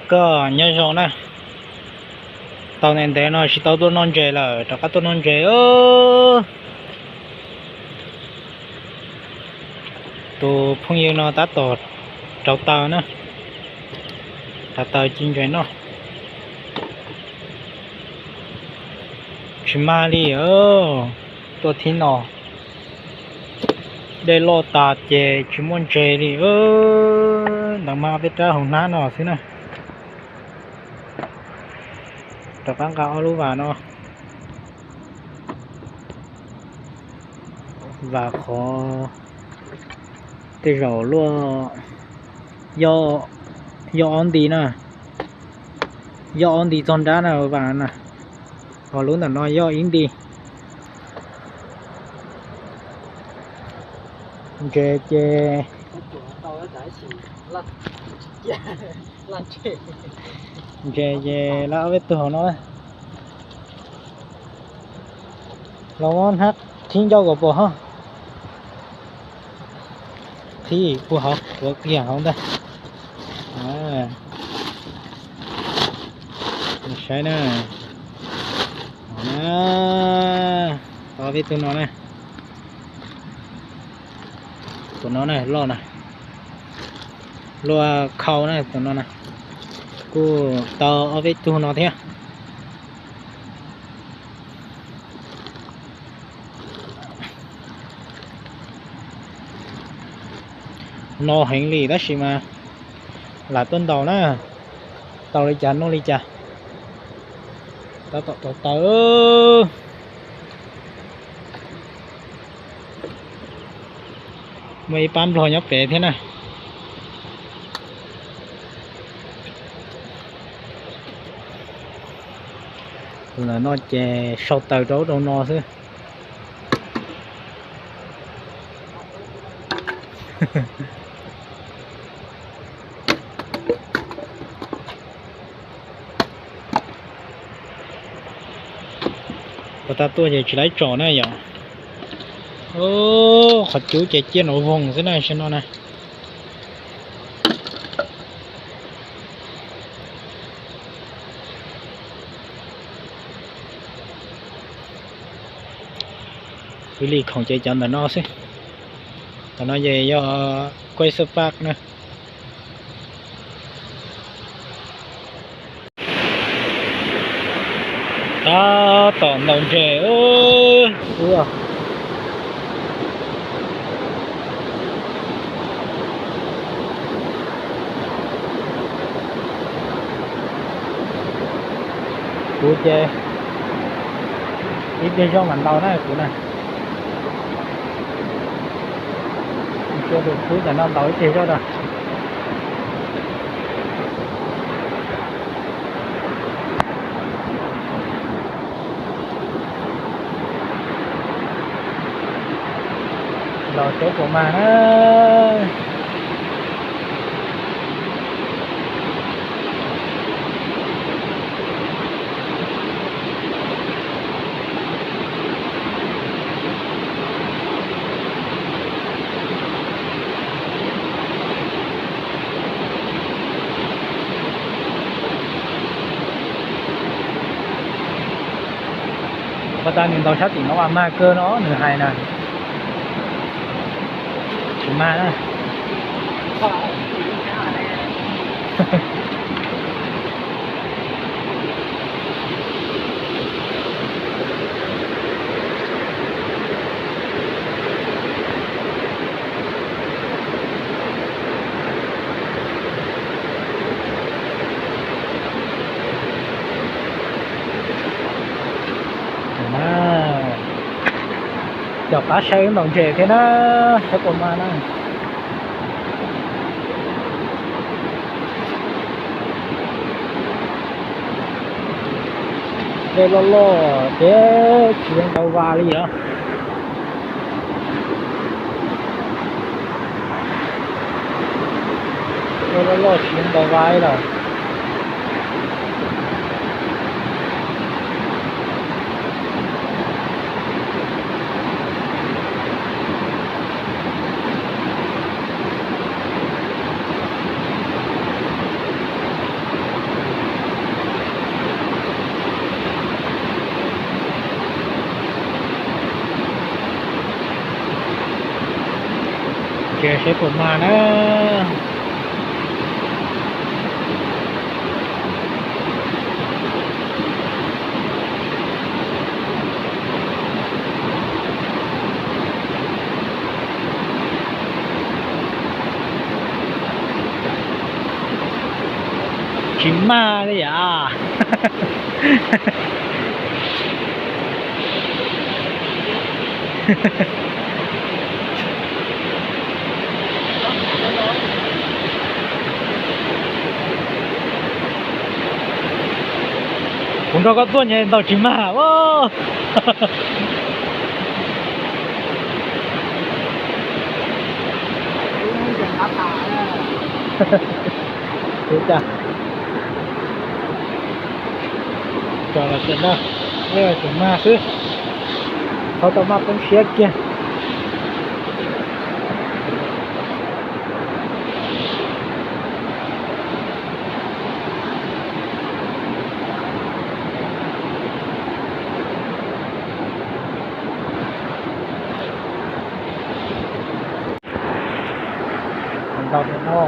Koj nyob zoo na. Tau ntev ntev no tsis tau tuaj noj ntses lawm, rov qab tuaj noj ntses. Tus phooj ywg no tab tom rauv taws na, rauv taws ci ntses noj. Tsis mag li, tuaj thib no dej loj tas ces tsis muaj ntses li. Ntawd mas peb rab hauv hnab no xwb na. Rov qab nqa ob lub vas no. Vas qhov tej zaum luaj, yog ob nti na, yog ob nti txog nrab na, vas na, ho lub ntawm no yog ib nti. Ntses ces, ntses ces lawv ob peb tug hauv no. Los muab hnab qhib ncauj kom pom ho. Qhib puag hauv, tuav kiag hauv ntag. Saib na, tau ob peb tug no na. Tus no na loj na, luaj khau na tus no na. Kuj tau ob peb tug no thiab. No heev li tab sis mas lam tuaj ntaus na, tau li cas noj li cas. Tab tom tau taw. Muaj ib pab nplog nyob pem thiab na. Tus ntawm no ces sau taws rau ub rau no xwb. Puas tas tuaj ces tsis laib tsom na yom. Qhov cub ces ciaj nraum voog xwb na, saib no na. Ib li khoom ces cov ntawm no xwb. Ntawm no ces yog kuj xab paj na. Tab tom ntaus ntses. Kuv ces ib pliag zog mam ntaus na kuv na. Tua tus khub ntawm no ntaus ib pliag zog na. Los seb puas mag na. Puas tas nws ntaus sab tim no mas mag kawg no nws hais na. Tsis mag na. Cov pab saib wb ntaus ntses thiab na, saib puas mag na. Dej loj loj ces tsis ntaus vas li os. Dej loj loj tsis ntaus vas li lawm. Seb puas mag na. Tsis mag li yam. Kuv nrog koj tuaj nyob ntau tsis mag a. Ua cas tso los tseem na, tseem mag xwb, qhov tau maj poob siab kiag. Ntau no,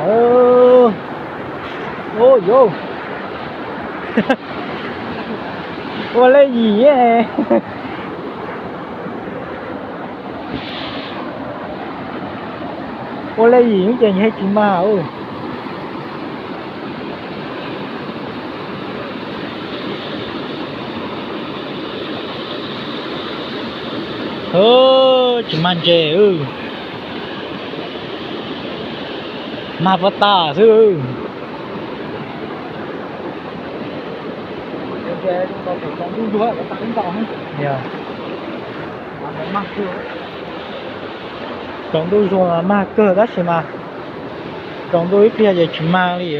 ua yuav ua lej yim. Ua lej yim ces nyias tsis mag. Tsis mag ntses, mag pob tag xwb. Tsaus ntuj zuag mag kawg tab sis mas tsaus ntuj ib pliag ces tsis mag li.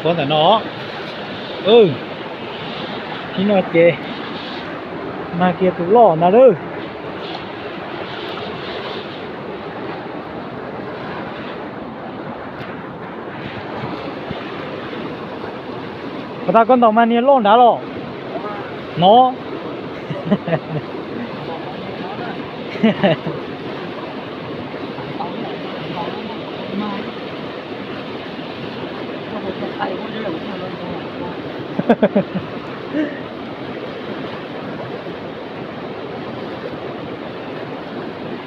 Qhuav ntawm no, ib no ces mag kiag tus loj ntag lauj. Puas tas koj ntaus mas niag loj nrad los no.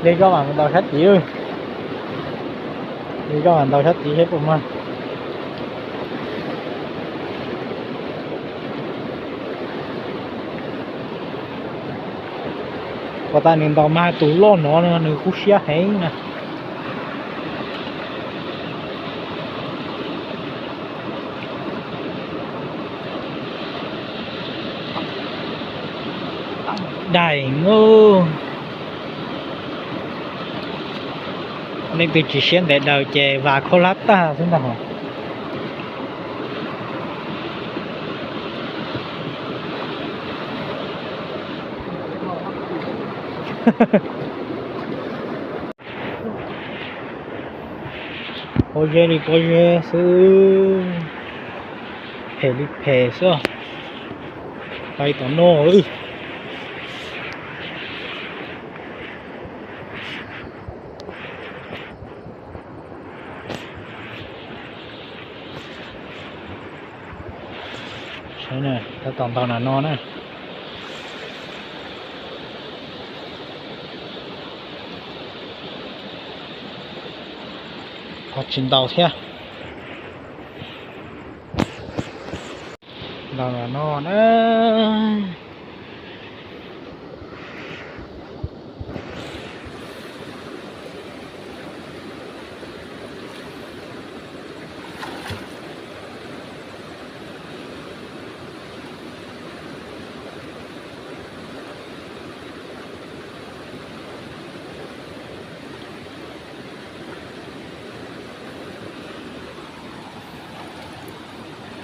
Li koj mam mus ntaus sab tid. Li koj mam ntaus sab tid seb puas mag. Puas tas nws ntaus mag tus loj no, nws kub siab heev na. Daim, leej twg tsis siab ntev daws ces vas khaub hlab tag xwb ntag hos. Pob zeb li pob zeb xwb, phem li phem xwb. Pais tom no lawm. Saib na, tab tom ntaus na no na. Ho tsis ntaus thiab. Ntaus na no na.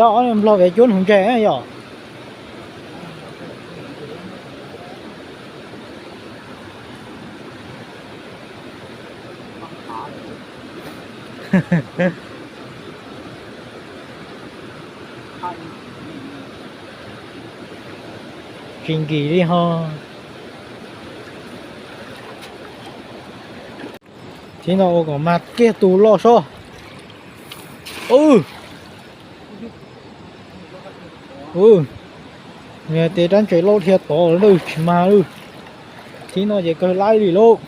Tau ob niag nplog viav cuab hneev ntse yom. Tsis nkim li ho. Thib no ua kom mag kiag tus loj sob. Ub, ub, nws tias rab ntses loj dhia tod lawm, tsis mag lawm. Thib no ces kawg laib li lauj.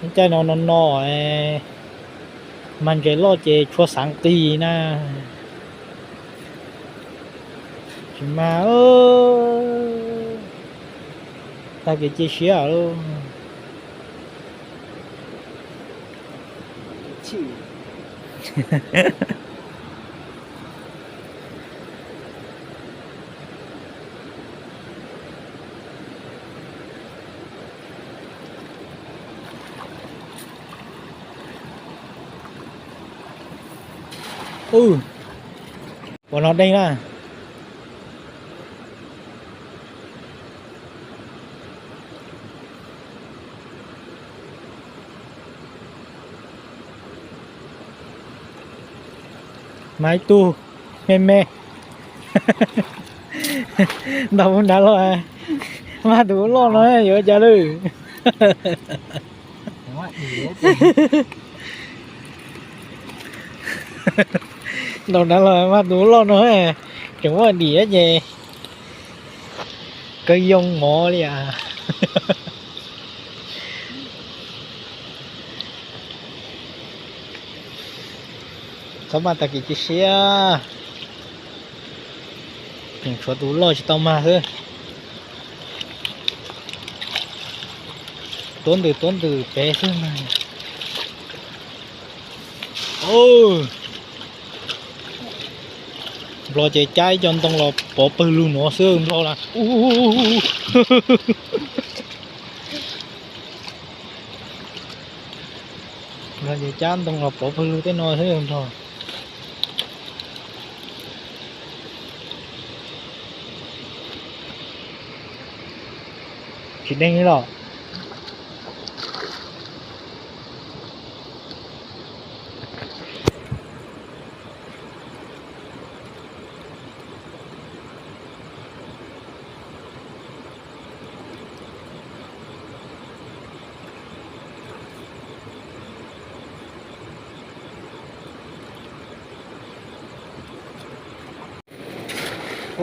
Lub caij no no no, mag ntses loj ces tshua xav nqis na. Tsis mag, tag kev cia siab lawm. Ub, ua no dej na. Mag ib tug me me. Ntaus nrad los, mag tus loj no yuav cas lawm. Ntaus nrad los mag tus loj no, tseem muaj dim ces kawg yoo mov li as. Txhob mag tag kis cia siab. Tseem tshuav tus loj tsis tau mag xwb. Tuav ntws tuav ntws pem xwb mas. Nplog ces cab ib co ntoo los pov pawg lug no xwb nplog na. Nplog ces cab ntoo los pov pawg lug tej no xwb nplog. Tsis deeg li los.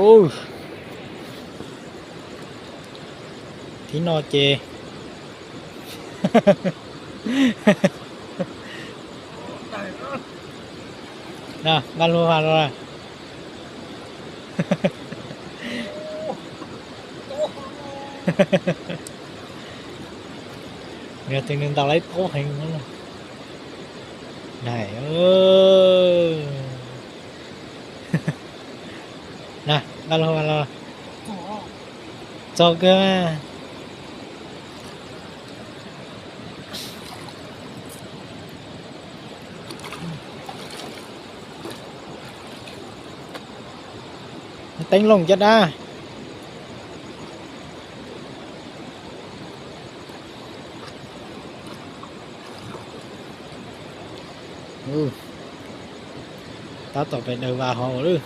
Ub, thib no ces nqa lug vas los. Yog tus nws ntaus laib tob heev. Daim, na, nqa lug vas los. Txog kawg. Teeb looj caj dab. Tab tom pem daws vas hov lawm.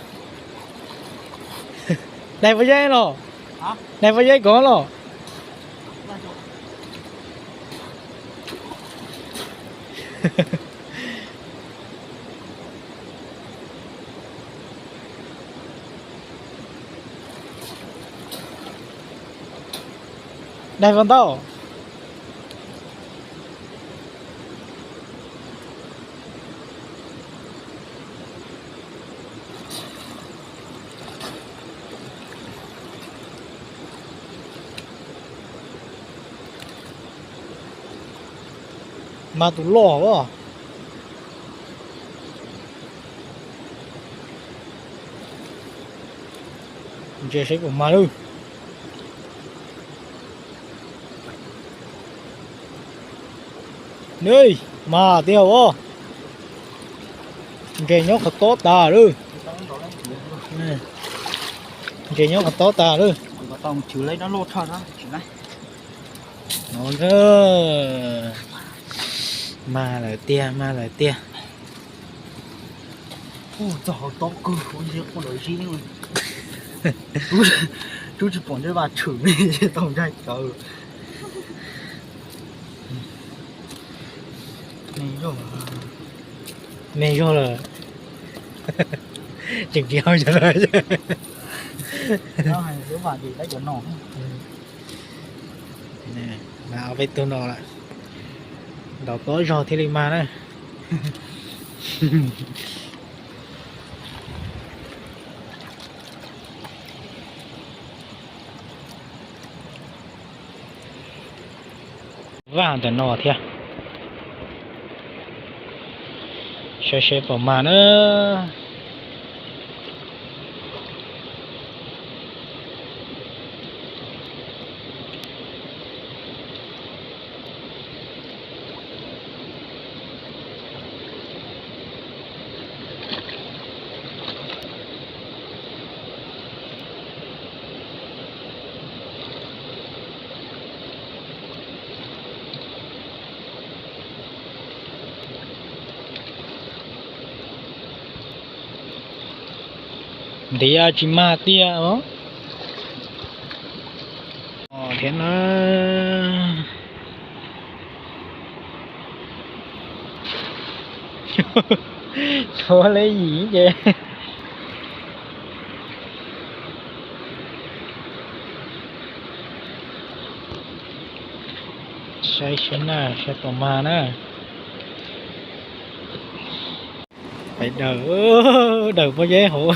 Daig pob zeb los? Daig pob zeb kov los? Daig puas ntau? Mag tus loj os. Ntses saib puas mag lawm. Nws mag tiag os. Ntses nyob qhov tob tas lawm. Ntses nyob qhov tob tas lawm. Tau mus chwv lawv no loj tshaj na, tsis na. No, mag lawm tiag, mag lawm tiag. Ub, txog hauv tob kawg, ua ntsej quaj lom zeb. Rub tsis pom ntsej vaj tshwm li, tau ntshai tsawv. Me zog lawm. Tseem tsis hau cov lawm. Mas ob peb tug no lawm, ntaus tob zog thiaj li mag na. Vaj ntawm no thiab, saib seb puas mag na. Ntiav tsis mag tiag os. Thiab na, thuav li yim ces saib seb na, saib puas mag na. Pais daws, daws pob zeb hauv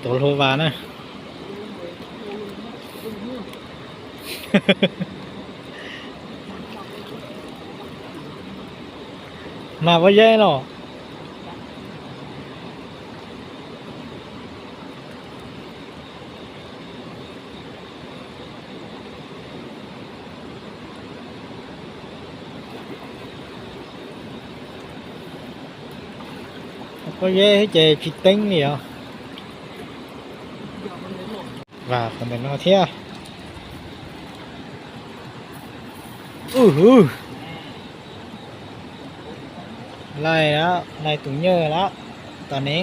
tuav hlua vas na. Mag pob zeb los. Pob zeb ces tsis teeb li os. Vas qhov ntawm no thiab. Laij lawm, laij tus nyuj lawm, tom ne.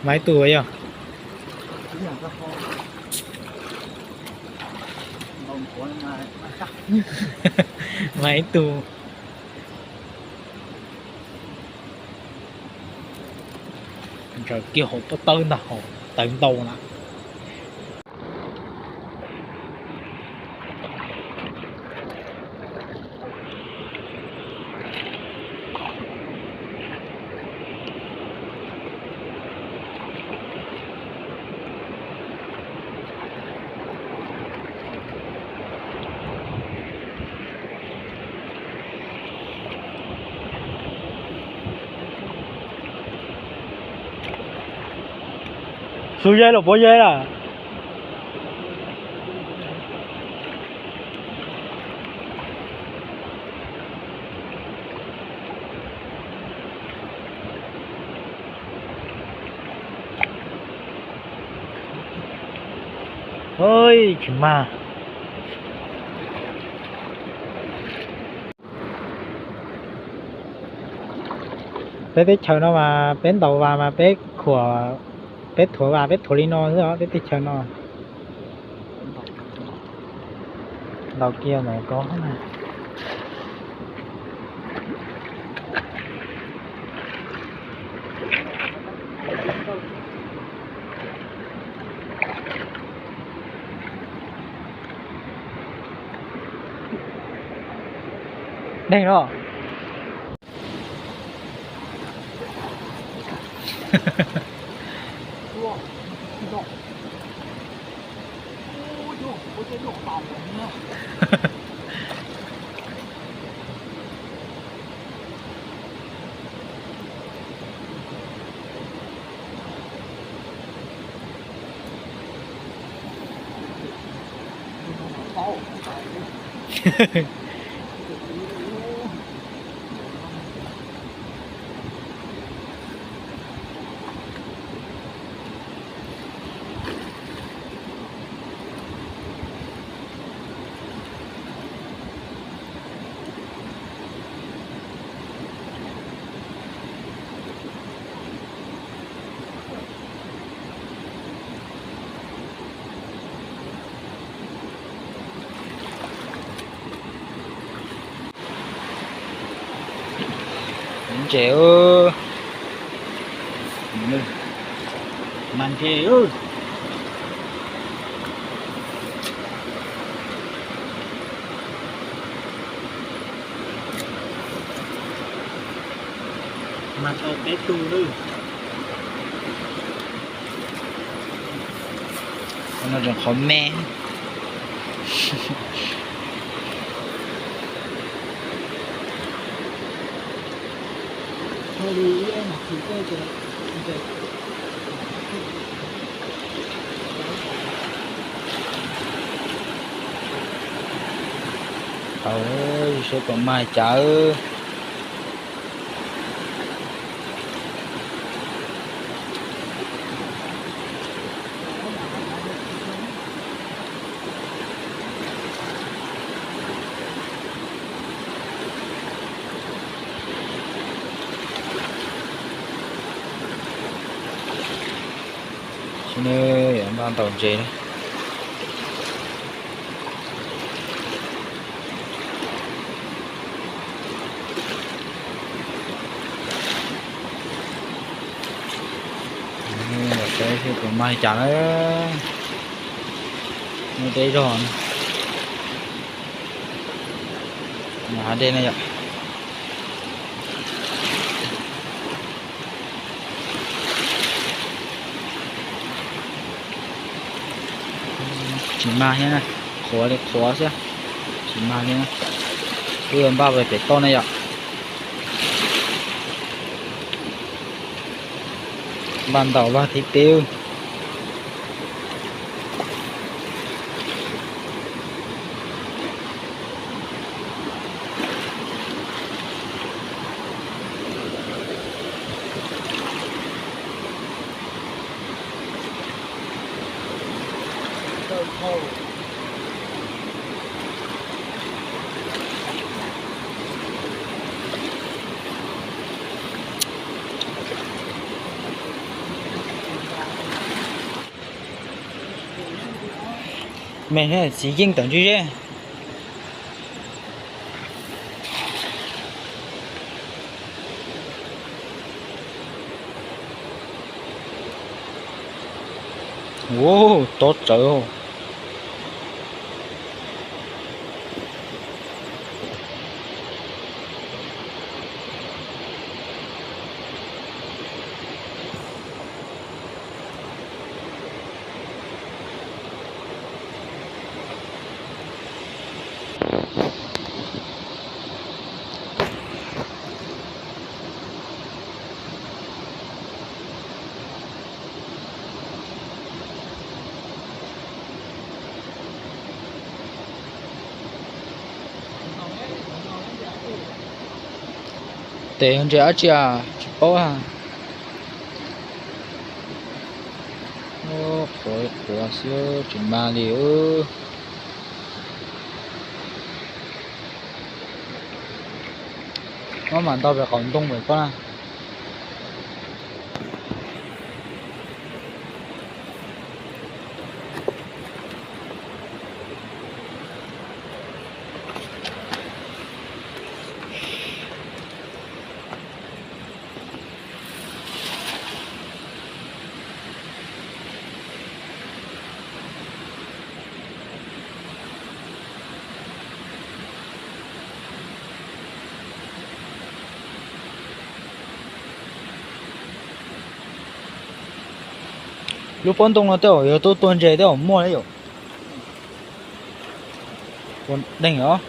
Mas ib tug yog, mas ib tug ntsaws kiag hauv pob tawb ntag, hauv tawv ntau na. Xub zeb los pob zeb lawm. Tsis mag. Peb teb chaws no mas peb ntaus vas mas peb khuam, peb thuav vas peb thuav li no xwb os, peb teb chaws no. Ntaus kiag ntawm ko na. Neeg no. Ntses, mas ntses, mas tau peb tug lawm. Qhov no tseem qhov me. Tau, saib puas mag cas. Xyov npaj ntaus ntses na. Saib puas mag cas na. Muaj deb zog na. Mas hav dej na yom. Tsis mag thiab na, qhuav li qhuav xwb, tsis mag li na. Wb npaj pem toj na yom. Npaj ntaus vaj tib teb. Me thiab txiv yeej tawm ntswg zeb. Ua, tob tsawv. Tes ntses dab tsi a, tsis paub a. Qhuav qhuav xwb tsis mag li. Muab mam ntaus pem qaum ntoo pem koj na. Lub pob ntoo no tej zaum yog tuaj tua ntses tej zaum muaj li yom. Ua deeg os.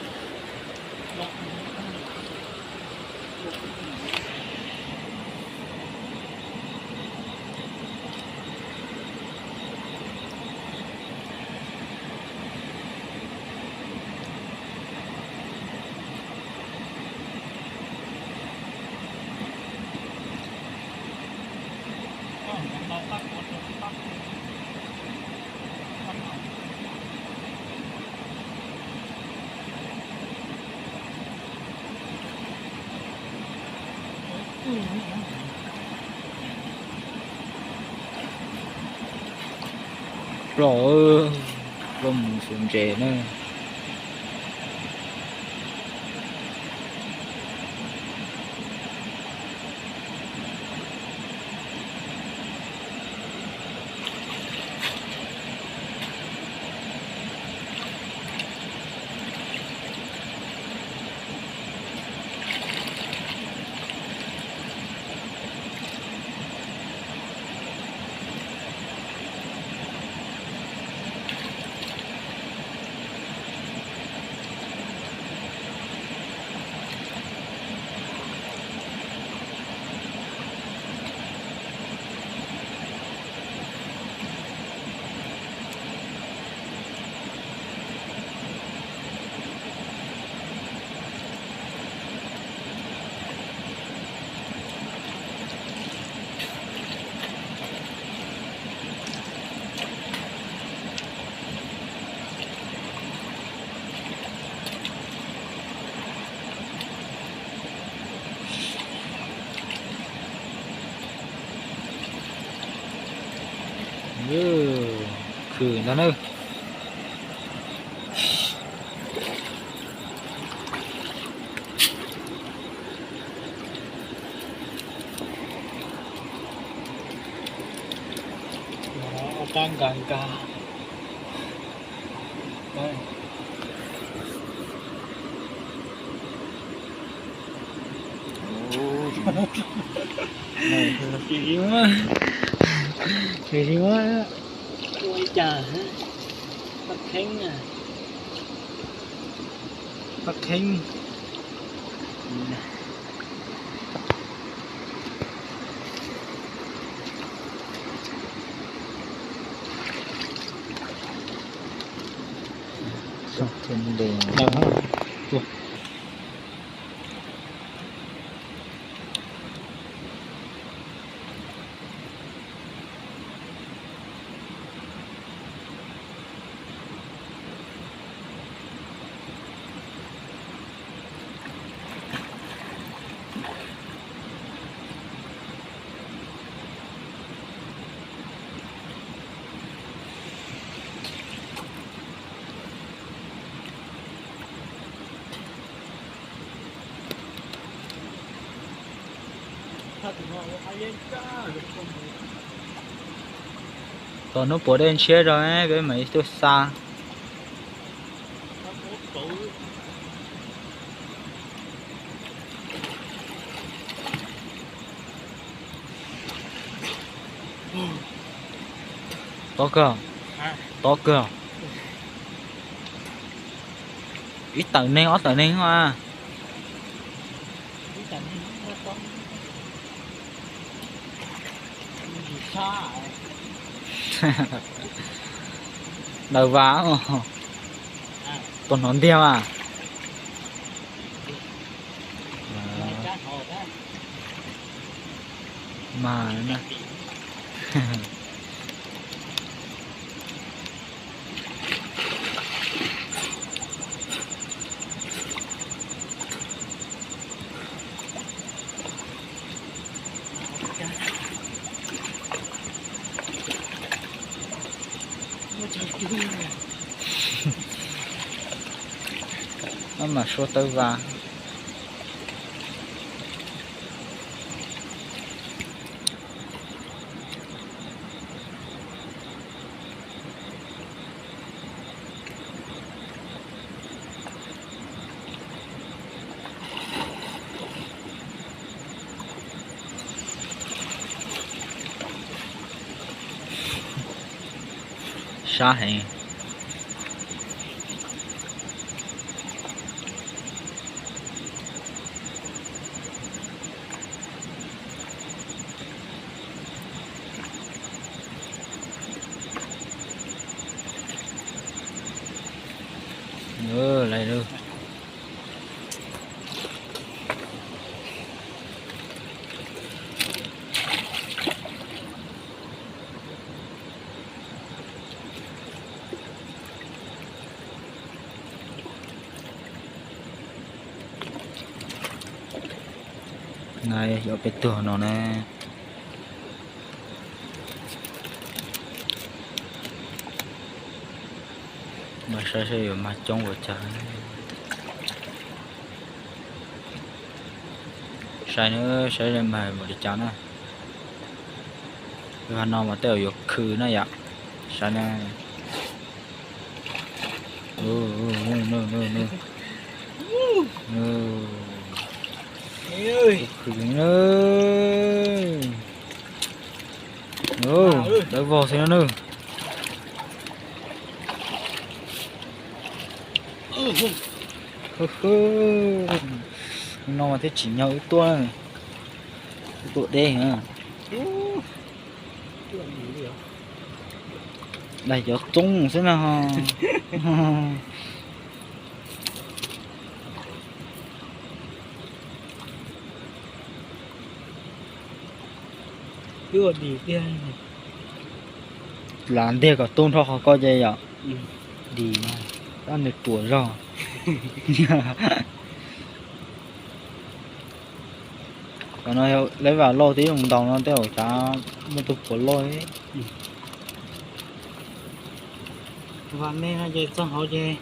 Ploj, ploj mus xyuas ntses na. Khwv ntag na. Rab nkag nkag. Tsis muab, tsis muab. Ua li cas? Paj kheeb, paj kheeb. Tos hnub puav dej ntshiab rau peb mam li tuaj xa. Tob kawg, tob kawg. Ib tawm neeg ob tawm neeg a. Daws vas, tua hnov ntiag mas. Mas na. Maj mam sua tawb vas. Sab heev. Lawm. Nab yuav peb tug no ne. Mas saib saib yuav mag coob ua cas. Saib na, saib mas mus li cas na. Tus no mas tej zaum yuav khw na yom. Saib na. Khw na. Dawb vog xwb na. No mas thiaj tsim nyog wb tuaj, wb tuaj deb. Daig cov txoob xwb na. Lam ntiag kom tu nrho qhov ko ces yom. Dim no, tab nws ruam zog. Qhov no lawv vam lauj tib zoo ntaus no tej zaum xav muaj tus puav lauj. Vam me no ces txog hauv ces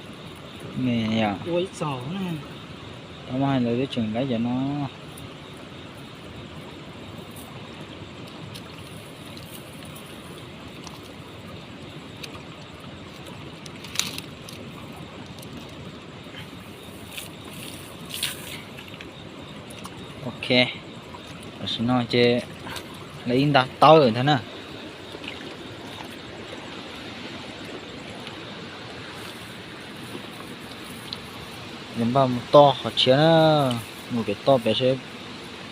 me yom. Ua ib txaus na. Tau mas hais lawv twb tseem laib cov no. Ok, tam sim no ces lawv ib nta tawb ntag na. Yuav npaj mus toj qhov tshiab na, mus pem toj pem seb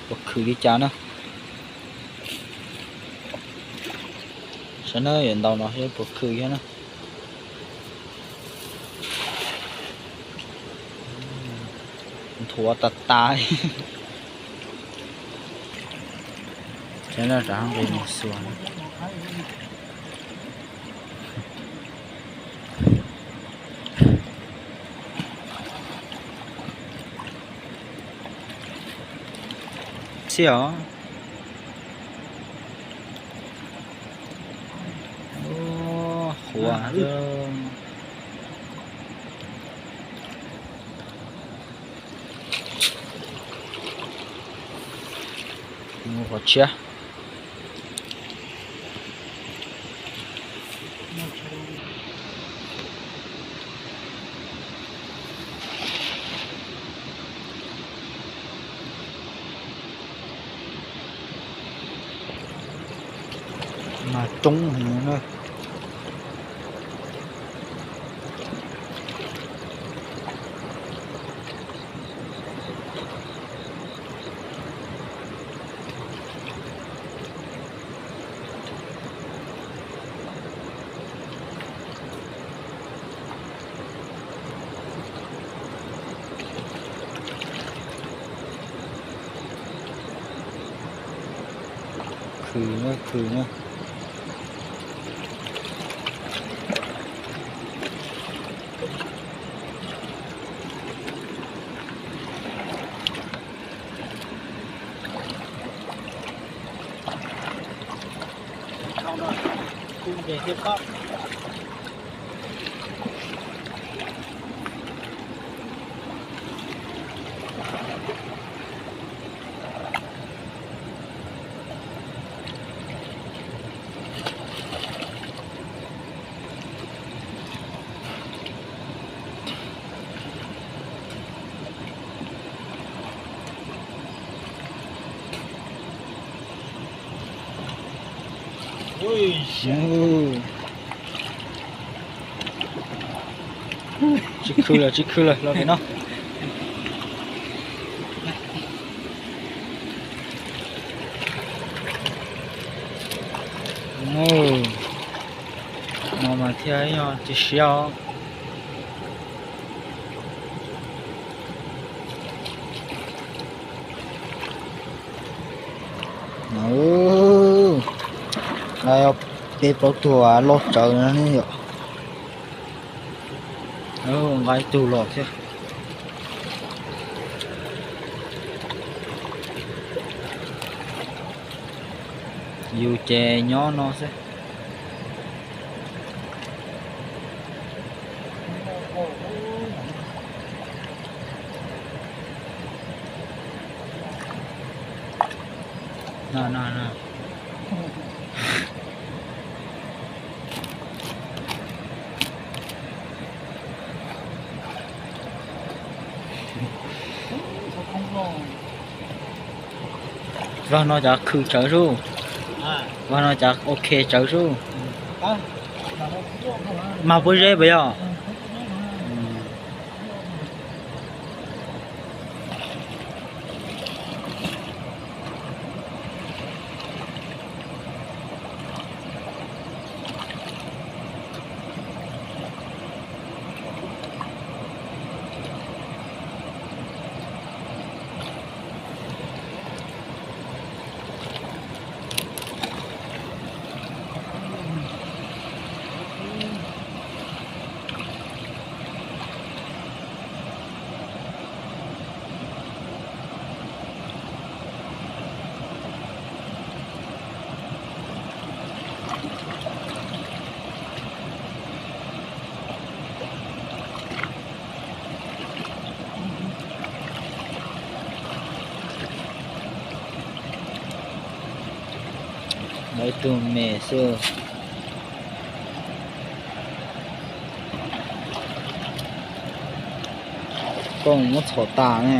puas khw li cas na. Saib na, yuav ntaus no seb puas khw thiab na. Nthuav tas tas. Saib na, rov qab nqis mus xuas. Txhiab os. Qhuav. Mus qhov tshiab. Mas coob heev na. Khw na, khw na. Tsis khw lawm, tsis khw lawm, los pem no. No mas thiaj yog tsis siab os. Ub, peb plaub tug loj tsawv no ne yom. Nqa ib tug los thiab. Yus ces nyob no xwb. Vag no cov khw tsawv sub. Vag no cov ok tsawv sub. Mag pob zeb puas yog? Lawv ib tug me xwb. Koj muab txhom tas ne.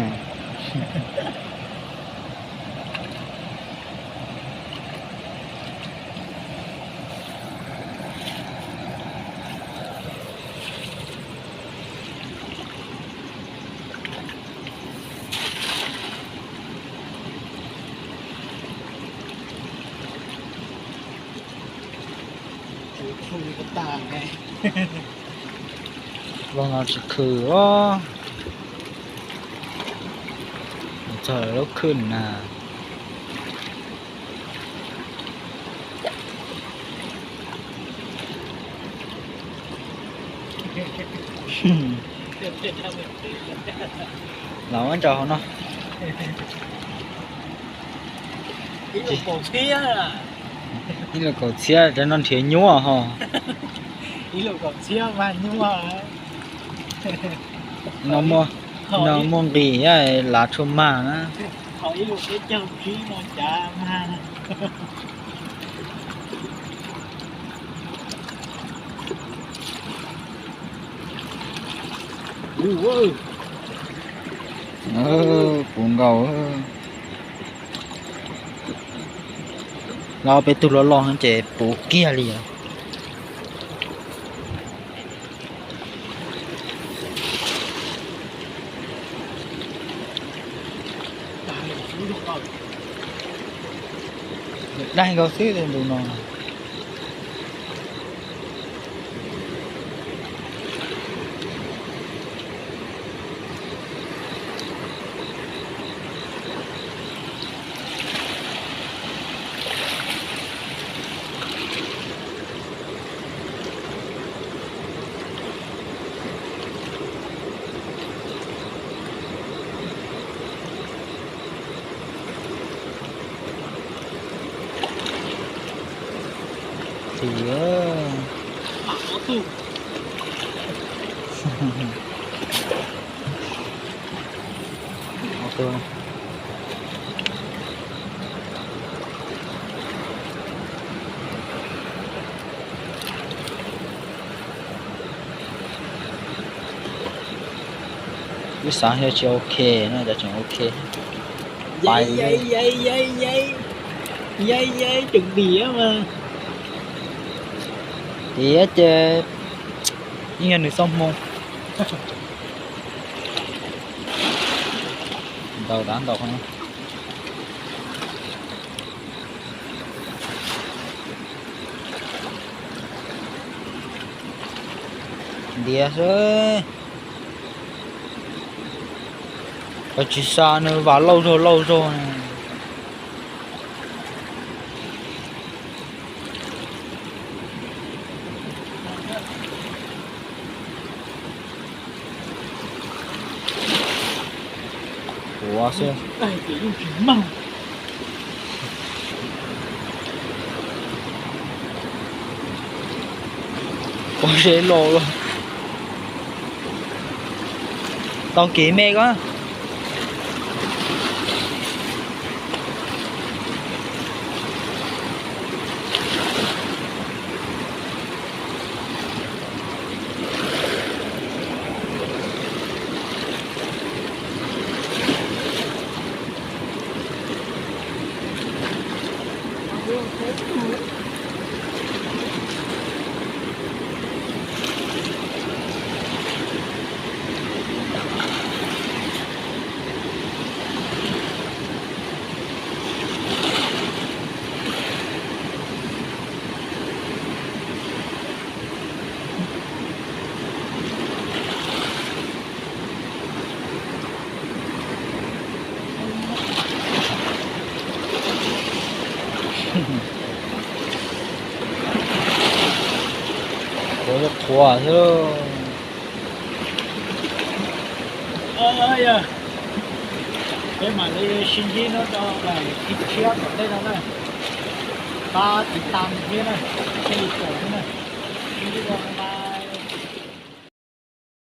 Vag no tsis khw os. Txog lub khw na. Los ua ntsaum hauv no. Ib lus kaum txhiab, cov no nrhiav nyuaj ho. Ib lus kaum txhiab mag nyuaj. No muaj nqis, lav tshuaj mag na. Puv nkaus. Los peb tug loj loj ces puv kiag li os. Daig nkaus xwb tus no. Xwb. Wb xav yog tsis ok no cov tseem ok. Pais, tiav ces yeej yog nws txoj hmoo. Ntaus tav ntaus qhov no. Ntiav xwb. Koj tsis xa nws vas lauj zog lauj zog ne. Ua xwb. Pob zeb loj loj. Tau kev me ko. Qhuav qhuav xwb. Peb mam li sib ntsib no rau daim thib tshiab tom ntej no na. Pab tiv tam thiab na, thiaj li pom